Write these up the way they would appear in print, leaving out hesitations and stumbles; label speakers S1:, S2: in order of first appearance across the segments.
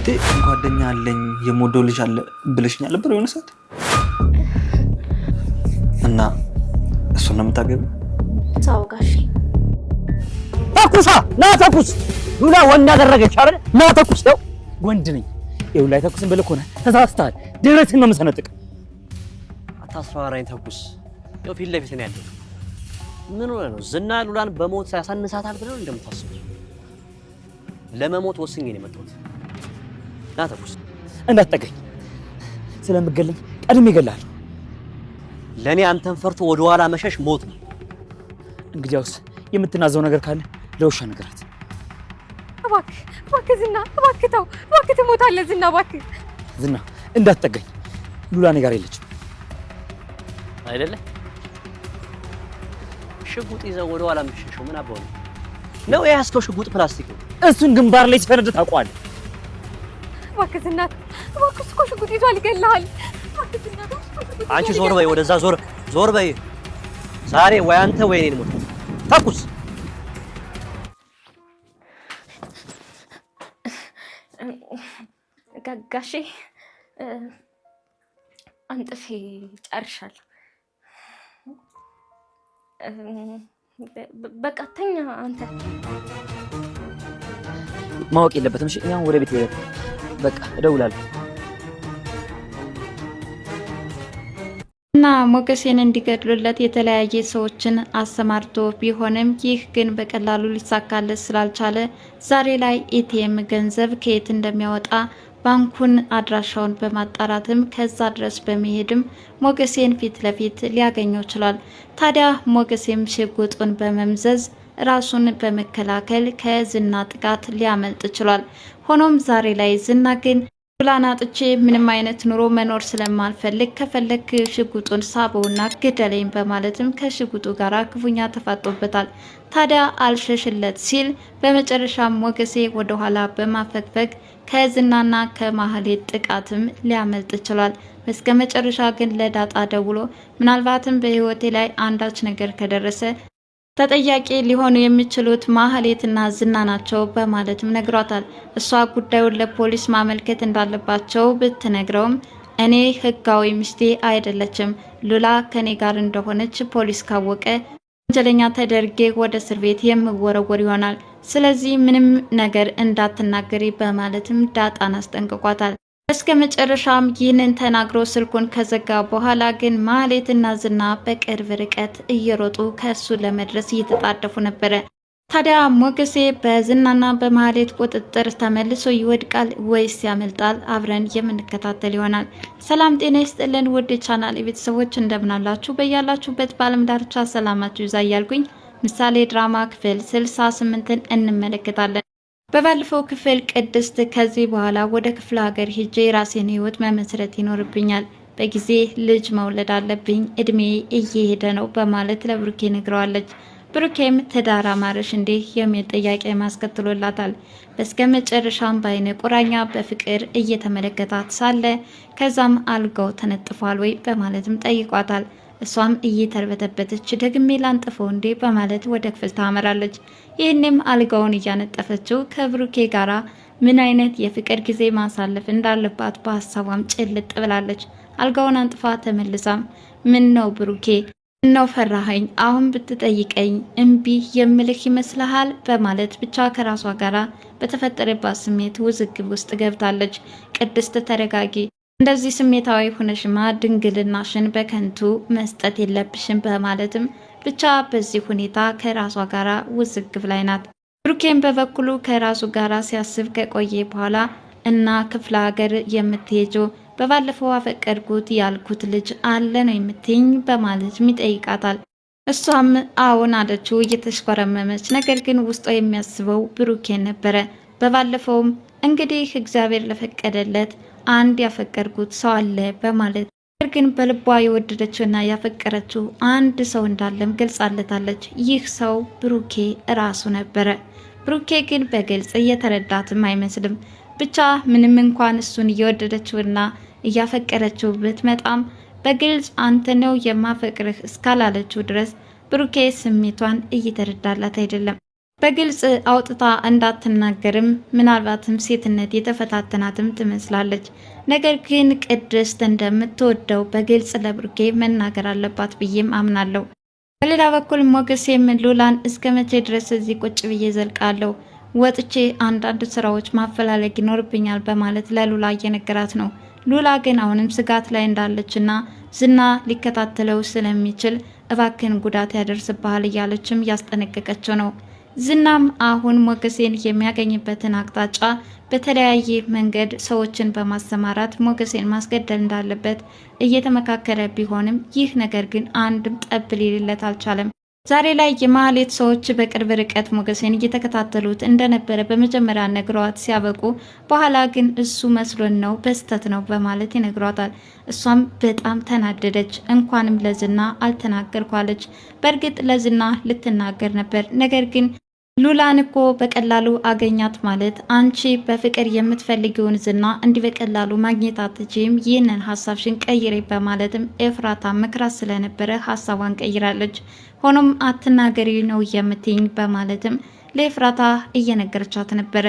S1: ማለቴ ጓደኛ አለኝ የምወደው ልጅ አለ ብለሽኛል ነበር የሆነ ሰዓት፣ እና እሱን ነው የምታገቢው?
S2: ቻው ጋሼ።
S3: ተኩሳ ና ተኩስ። ሉላ ወንድ አደረገች አይደል? ና ተኩስ ነው ወንድ ነኝ። ይኸውልህ አይተኩስም ብለህ ከሆነ ተሳስተሃል። ደረትህን ነው የምሰነጥቅ።
S4: አታስፈራራኝ። ተኩስ። ያው ፊት ለፊት ነው ያለው። ምን ሆነ ነው ዝና ሉላን በሞት ያሳንሳታል ብለህ ነው እንደምታስበው? ለመሞት ወስኜ ነው የመጣሁት። ና ተኩስ።
S3: እንዳትጠገኝ ስለምገለኝ ቀድሜ እገልሃለሁ።
S4: ለእኔ አንተን ፈርቶ ወደ ኋላ መሸሽ ሞት ነው።
S3: እንግዲያውስ የምትናዘው ነገር ካለ ለውሻ ነገራት።
S2: እባክህ እባክህ ዝና እባክህ ተው እባክህ ትሞታለህ ዝና እባክህ።
S3: ዝና እንዳትጠገኝ፣ ሉላ እኔ ጋር የለችም።
S4: አይደለ ሽጉጥ ይዘው ወደ ኋላ የምትሸሸው ምን አባው ነው ነው የያዝከው ሽጉጥ ፕላስቲክ ነው።
S3: እሱን ግንባር ላይ ሲፈነድ ታውቀዋለህ።
S2: እባክህ ዝና እባክህ፣ እሱ እኮ ሽጉጥ ይዟል ይገልሃል። እባክህ ዝና ተው፣ እሱ እኮ ሽጉጥ
S4: አንቺ
S2: ይዟል
S4: ዞር በይ፣
S2: ይገልሃል።
S4: ወደዛ ዞር ዞር በይ። ዛሬ ወይ አንተ ወይ እኔን ሞት። ተኩስ።
S2: ጋሼ አንጥፌ ጨርሻለሁ። በቃ ተኛ አንተ።
S3: ማወቅ የለበትም። እሺ እኔ አሁን ወደ ቤት ልሄድ። በቃ እደውላለሁ።
S5: እና ሞገሴን እንዲገድሉለት የተለያየ ሰዎችን አሰማርቶ ቢሆንም ይህ ግን በቀላሉ ሊሳካለት ስላልቻለ ዛሬ ላይ ATM ገንዘብ ከየት እንደሚያወጣ ባንኩን አድራሻውን በማጣራትም ከዛ ድረስ በመሄድም ሞገሴን ፊት ለፊት ሊያገኘው ችሏል። ታዲያ ሞገሴም ሽጉጡን በመምዘዝ ራሱን በመከላከል ከዝና ጥቃት ሊያመልጥ ችሏል። ሆኖም ዛሬ ላይ ዝና ግን ሉላን አጥቼ ምንም አይነት ኑሮ መኖር ስለማልፈልግ ከፈለክ ሽጉጡን ሳበውና ግደለኝ በማለትም ከሽጉጡ ጋር ክፉኛ ተፋጦበታል። ታዲያ አልሸሽለት ሲል በመጨረሻ ሞገሴ ወደኋላ በማፈግፈግ ከዝናና ከማህሌት ጥቃትም ሊያመልጥ ችሏል። እስከ መጨረሻ ግን ለዳጣ ደውሎ ምናልባትም በሕይወቴ ላይ አንዳች ነገር ከደረሰ ተጠያቂ ሊሆኑ የሚችሉት ማህሌትና ዝና ናቸው በማለትም ነግሯታል። እሷ ጉዳዩን ለፖሊስ ማመልከት እንዳለባቸው ብትነግረውም እኔ ሕጋዊ ሚስቴ አይደለችም፣ ሉላ ከኔ ጋር እንደሆነች ፖሊስ ካወቀ ወንጀለኛ ተደርጌ ወደ እስር ቤት የምወረወር ይሆናል። ስለዚህ ምንም ነገር እንዳትናገሪ በማለትም ዳጣን አስጠንቅቋታል። እስከ መጨረሻም ይህንን ተናግሮ ስልኩን ከዘጋ በኋላ ግን ማህሌትና ዝና በቅርብ ርቀት እየሮጡ ከእሱ ለመድረስ እየተጣደፉ ነበረ። ታዲያ ሞገሴ በዝናና በማህሌት ቁጥጥር ተመልሶ ይወድቃል ወይስ ያመልጣል? አብረን የምንከታተል ይሆናል። ሰላም ጤና ይስጥልን ውድ ቻናል ቤተሰቦች እንደምናላችሁ በያላችሁበት በዓለም ዳርቻ ሰላማችሁ ይብዛ እያልኩኝ ምሳሌ ድራማ ክፍል 68ን እንመለከታለን። በባለፈው ክፍል ቅድስት ከዚህ በኋላ ወደ ክፍለ ሀገር ሄጄ የራሴን ሕይወት መመስረት ይኖርብኛል፣ በጊዜ ልጅ መውለድ አለብኝ፣ እድሜ እየሄደ ነው በማለት ለብሩኬ ነግረዋለች። ብሩኬም ትዳር አማረሽ እንዴ የሚል ጥያቄ ማስከትሎላታል። በስከ መጨረሻም በአይነ ቁራኛ በፍቅር እየተመለከታት ሳለ ከዛም አልጋው ተነጥፏል ወይ በማለትም ጠይቋታል። እሷም እየተርበተበተች ደግሜ ላንጥፈው እንዴ በማለት ወደ ክፍል ታመራለች። ይህንም አልጋውን እያነጠፈችው ከብሩኬ ጋራ ምን አይነት የፍቅር ጊዜ ማሳለፍ እንዳለባት በሀሳቧም ጭልጥ ብላለች። አልጋውን አንጥፋ ተመልሳም ምን ነው ብሩኬ ነው ፈራኸኝ? አሁን ብትጠይቀኝ እምቢ የምልህ ይመስልሃል? በማለት ብቻ ከራሷ ጋራ በተፈጠረባት ስሜት ውዝግብ ውስጥ ገብታለች። ቅድስት ተረጋጊ፣ እንደዚህ ስሜታዊ ሆነሽማ ድንግልናሽን በከንቱ መስጠት የለብሽም በማለትም ብቻ በዚህ ሁኔታ ከራሷ ጋራ ውዝግብ ላይ ናት። ብሩኬን በበኩሉ ከራሱ ጋራ ሲያስብ ከቆየ በኋላ እና ክፍለ ሀገር የምትሄጂው በባለፈው አፈቀርኩት ያልኩት ልጅ አለ ነው የምትይኝ በማለትም ይጠይቃታል። እሷም አዎን አለችው እየተሽኮረመመች። ነገር ግን ውስጧ የሚያስበው ብሩኬን ነበረ። በባለፈውም እንግዲህ እግዚአብሔር ለፈቀደለት አንድ ያፈቀርኩት ሰው አለ በማለት ነገር ግን በልቧ የወደደችውና ያፈቀረችው አንድ ሰው እንዳለም ገልጻለታለች። ይህ ሰው ብሩኬ ራሱ ነበረ። ብሩኬ ግን በግልጽ እየተረዳትም አይመስልም። ብቻ ምንም እንኳን እሱን እየወደደችውና እያፈቀረችው ብትመጣም በግልጽ አንተ ነው የማፈቅርህ እስካላለችው ድረስ ብሩኬ ስሜቷን እየተረዳላት አይደለም። በግልጽ አውጥታ እንዳትናገርም ምናልባትም ሴትነት የተፈታተናትም ትመስላለች። ነገር ግን ቅድስት እንደምትወደው በግልጽ ለብሩኬ መናገር አለባት ብዬም አምናለሁ። በሌላ በኩል ሞገሴም ሉላን እስከ መቼ ድረስ እዚህ ቁጭ ብዬ ዘልቃለሁ? ወጥቼ አንዳንድ ስራዎች ማፈላለግ ይኖርብኛል በማለት ለሉላ እየነገራት ነው። ሉላ ግን አሁንም ስጋት ላይ እንዳለችና ዝና ሊከታተለው ስለሚችል እባክን ጉዳት ያደርስብሃል እያለችም እያስጠነቀቀችው ነው። ዝናም አሁን ሞገሴን የሚያገኝበትን አቅጣጫ በተለያየ መንገድ ሰዎችን በማሰማራት ሞገሴን ማስገደል እንዳለበት እየተመካከረ ቢሆንም ይህ ነገር ግን አንድም ጠብ ሊልለት አልቻለም። ዛሬ ላይ የማህሌት ሰዎች በቅርብ ርቀት ሞገሴን እየተከታተሉት እንደነበረ በመጀመሪያ ነግሯት ሲያበቁ በኋላ ግን እሱ መስሎን ነው በስተት ነው በማለት ይነግሯታል። እሷም በጣም ተናደደች። እንኳንም ለዝና አልተናገርኳለች። በእርግጥ ለዝና ልትናገር ነበር፣ ነገር ግን ሉላን እኮ በቀላሉ አገኛት ማለት አንቺ በፍቅር የምትፈልጊውን ዝና እንዲህ በቀላሉ ማግኘት አትችይም፣ ይህንን ሀሳብሽን ቀይሬ በማለትም ኤፍራታ ምክራት ስለነበረ ሀሳቧን ቀይራለች። ሆኖም አትናገሪ ነው የምትይኝ በማለትም ለኤፍራታ እየነገረቻት ነበረ።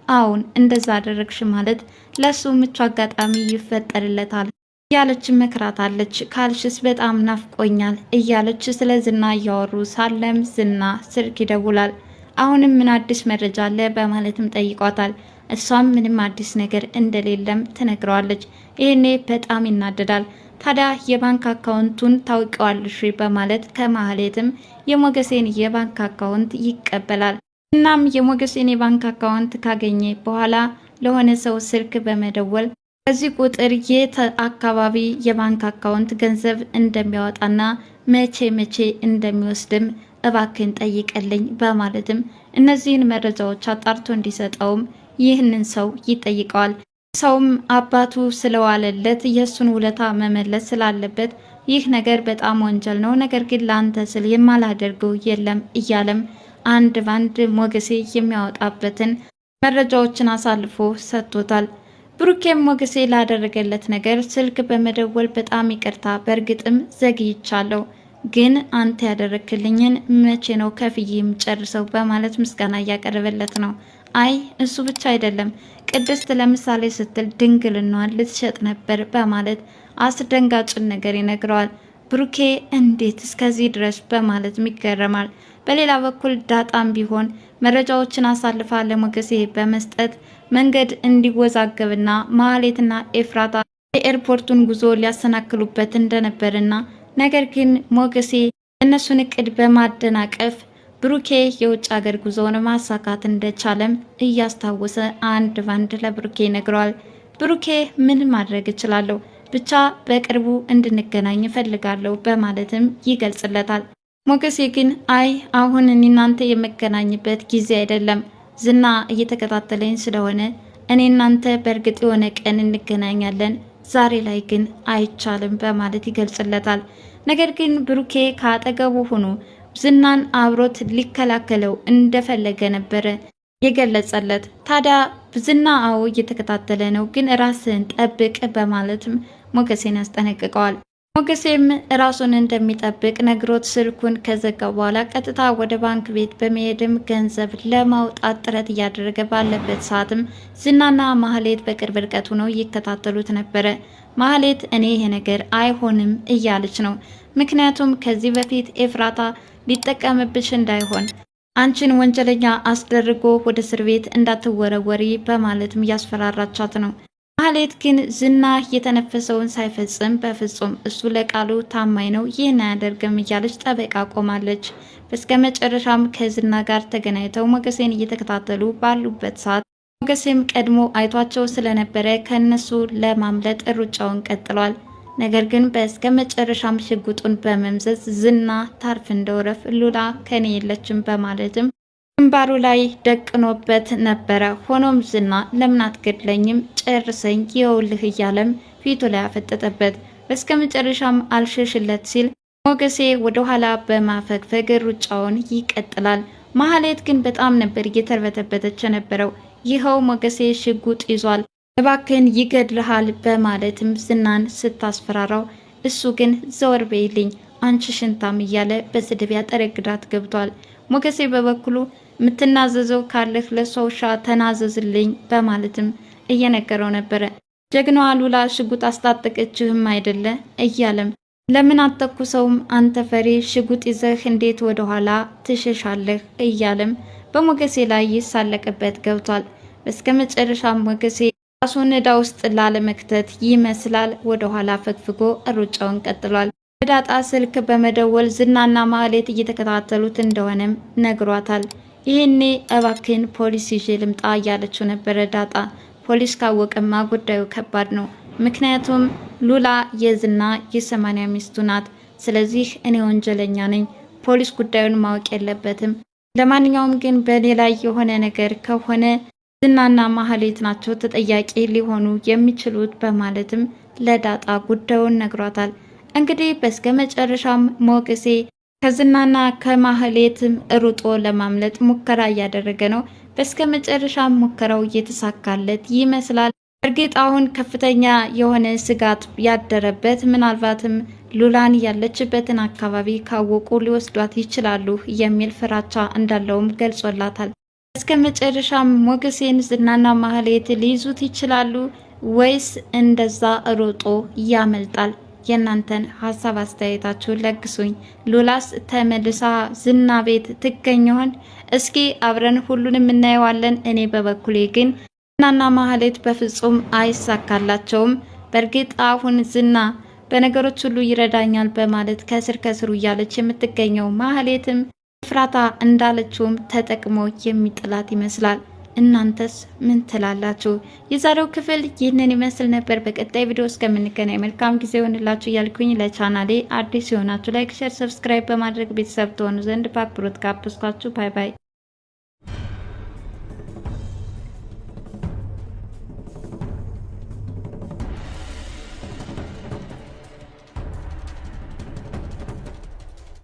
S5: አሁን እንደዛ አደረግሽ ማለት ለሱ ምቹ አጋጣሚ ይፈጠርለታል እያለች መክራታለች። ካልሽስ በጣም ናፍቆኛል እያለች ስለ ዝና እያወሩ ሳለም ዝና ስልክ ይደውላል። አሁንም ምን አዲስ መረጃ አለ በማለትም ጠይቋታል። እሷም ምንም አዲስ ነገር እንደሌለም ትነግረዋለች። ይህኔ በጣም ይናደዳል። ታዲያ የባንክ አካውንቱን ታውቂዋለሽ በማለት ከማህሌትም የሞገሴን የባንክ አካውንት ይቀበላል። እናም የሞገሴን የባንክ አካውንት ካገኘ በኋላ ለሆነ ሰው ስልክ በመደወል ከዚህ ቁጥር የት አካባቢ የባንክ አካውንት ገንዘብ እንደሚያወጣና መቼ መቼ እንደሚወስድም እባክን ጠይቅልኝ በማለትም እነዚህን መረጃዎች አጣርቶ እንዲሰጠውም ይህንን ሰው ይጠይቀዋል። ሰውም አባቱ ስለዋለለት የእሱን ውለታ መመለስ ስላለበት ይህ ነገር በጣም ወንጀል ነው፣ ነገር ግን ለአንተ ስል የማላደርገው የለም እያለም አንድ ባንድ ሞገሴ የሚያወጣበትን መረጃዎችን አሳልፎ ሰጥቶታል። ብሩኬም ሞገሴ ላደረገለት ነገር ስልክ በመደወል በጣም ይቅርታ፣ በእርግጥም ዘግይቻለሁ ግን አንተ ያደረክልኝን መቼ ነው ከፍዬ የምጨርሰው? በማለት ምስጋና እያቀረበለት ነው። አይ እሱ ብቻ አይደለም ቅድስት ለምሳሌ ስትል ድንግልናዋን ልትሸጥ ነበር በማለት አስደንጋጭን ነገር ይነግረዋል። ብሩኬ እንዴት እስከዚህ ድረስ በማለትም ይገረማል። በሌላ በኩል ዳጣም ቢሆን መረጃዎችን አሳልፋ ለሞገሴ በመስጠት መንገድ እንዲወዛገብና ማህሌትና ኤፍራታ የኤርፖርቱን ጉዞ ሊያሰናክሉበት እንደነበርና ነገር ግን ሞገሴ እነሱን እቅድ በማደናቀፍ ብሩኬ የውጭ ሀገር ጉዞውን ማሳካት እንደቻለም እያስታወሰ አንድ ባንድ ለብሩኬ ይነግረዋል። ብሩኬ ምን ማድረግ እችላለሁ፣ ብቻ በቅርቡ እንድንገናኝ እፈልጋለሁ በማለትም ይገልጽለታል። ሞገሴ ግን አይ አሁን እኔ እናንተ የመገናኝበት ጊዜ አይደለም፣ ዝና እየተከታተለኝ ስለሆነ እኔ እናንተ በእርግጥ የሆነ ቀን እንገናኛለን ዛሬ ላይ ግን አይቻልም በማለት ይገልጽለታል። ነገር ግን ብሩኬ ከአጠገቡ ሆኖ ዝናን አብሮት ሊከላከለው እንደፈለገ ነበረ የገለጸለት። ታዲያ ዝና አዎ እየተከታተለ ነው፣ ግን ራስን ጠብቅ በማለትም ሞገሴን ያስጠነቅቀዋል። ሞገሴም ራሱን እንደሚጠብቅ ነግሮት ስልኩን ከዘጋ በኋላ ቀጥታ ወደ ባንክ ቤት በመሄድም ገንዘብ ለማውጣት ጥረት እያደረገ ባለበት ሰዓትም ዝናና ማህሌት በቅርብ ርቀት ሆነው ይከታተሉት ነበረ። ማህሌት እኔ ይሄ ነገር አይሆንም እያለች ነው። ምክንያቱም ከዚህ በፊት ኤፍራታ ሊጠቀምብሽ እንዳይሆን አንቺን ወንጀለኛ አስደርጎ ወደ እስር ቤት እንዳትወረወሪ በማለትም እያስፈራራቻት ነው። ማህሌት ግን ዝና የተነፈሰውን ሳይፈጽም በፍጹም እሱ ለቃሉ ታማኝ ነው፣ ይህን አያደርግም እያለች ጠበቃ ቆማለች። እስከ መጨረሻም ከዝና ጋር ተገናኝተው ሞገሴን እየተከታተሉ ባሉበት ሰዓት ሞገሴም ቀድሞ አይቷቸው ስለነበረ ከእነሱ ለማምለጥ ሩጫውን ቀጥሏል። ነገር ግን በስከ መጨረሻም ሽጉጡን በመምዘዝ ዝና ታርፍ እንደወረፍ ሉላ ከኔ የለችም በማለትም ግንባሩ ላይ ደቅኖበት ነበረ። ሆኖም ዝና ለምን አትገድለኝም? ጨርሰኝ፣ ይኸውልህ እያለም ፊቱ ላይ አፈጠጠበት። በስከ መጨረሻም አልሸሽለት ሲል ሞገሴ ወደ ኋላ በማፈግፈግ ሩጫውን ይቀጥላል። ማህሌት ግን በጣም ነበር እየተርበተበተች የነበረው። ይኸው ሞገሴ ሽጉጥ ይዟል፣ እባክን ይገድልሃል በማለትም ዝናን ስታስፈራራው እሱ ግን ዘወር በይልኝ አንቺ ሽንታም እያለ በስድብ ያጠረግዳት ገብቷል። ሞገሴ በበኩሉ የምትናዘዘው ካለህ ለሷ ውሻ ተናዘዝልኝ በማለትም እየነገረው ነበረ። ጀግናዋ ሉላ ሽጉጥ አስታጠቀችህም አይደለ እያለም ለምን አተኩሰውም አንተ ፈሪ ሽጉጥ ይዘህ እንዴት ወደኋላ ትሸሻለህ? እያለም በሞገሴ ላይ ይሳለቅበት ገብቷል። እስከ መጨረሻ ሞገሴ ራሱን ዕዳ ውስጥ ላለመክተት ይመስላል ወደኋላ ፈግፍጎ ሩጫውን ቀጥሏል። ለዳጣ ስልክ በመደወል ዝናና ማህሌት እየተከታተሉት እንደሆነም ነግሯታል። ይህኔ እባክን ፖሊስ ይዤ ልምጣ እያለችው ነበረ ዳጣ። ፖሊስ ካወቀማ ጉዳዩ ከባድ ነው። ምክንያቱም ሉላ የዝና የ80 ሚስቱ ናት። ስለዚህ እኔ ወንጀለኛ ነኝ፣ ፖሊስ ጉዳዩን ማወቅ የለበትም። ለማንኛውም ግን በእኔ ላይ የሆነ ነገር ከሆነ ዝናና ማህሌት ናቸው ተጠያቂ ሊሆኑ የሚችሉት በማለትም ለዳጣ ጉዳዩን ነግሯታል። እንግዲህ በስከ መጨረሻም ሞገሴ ከዝናና ከማህሌትም ሩጦ ለማምለጥ ሙከራ እያደረገ ነው። በስከ መጨረሻም ሙከራው እየተሳካለት ይመስላል። እርግጥ አሁን ከፍተኛ የሆነ ስጋት ያደረበት ምናልባትም ሉላን ያለችበትን አካባቢ ካወቁ ሊወስዷት ይችላሉ የሚል ፍራቻ እንዳለውም ገልጾላታል። እስከ መጨረሻም ሞገሴን ዝናና ማህሌት ሊይዙት ይችላሉ ወይስ እንደዛ ሮጦ ያመልጣል? የእናንተን ሀሳብ አስተያየታችሁን ለግሱኝ። ሉላስ ተመልሳ ዝና ቤት ትገኝ ይሆን? እስኪ አብረን ሁሉንም እናየዋለን። እኔ በበኩሌ ግን ዝናና ማህሌት በፍጹም አይሳካላቸውም። በእርግጥ አሁን ዝና በነገሮች ሁሉ ይረዳኛል በማለት ከስር ከስሩ እያለች የምትገኘው ማህሌትም ፍራታ እንዳለችውም ተጠቅሞ የሚጥላት ይመስላል። እናንተስ ምን ትላላችሁ? የዛሬው ክፍል ይህንን ይመስል ነበር። በቀጣይ ቪዲዮ እስከምንገናኝ መልካም ጊዜ ይሆንላችሁ እያልኩኝ ለቻናሌ አዲስ የሆናችሁ like፣ share፣ subscribe በማድረግ ቤተሰብ ትሆኑ ዘንድ በአክብሮት ጋብዝኳችሁ። bye bye።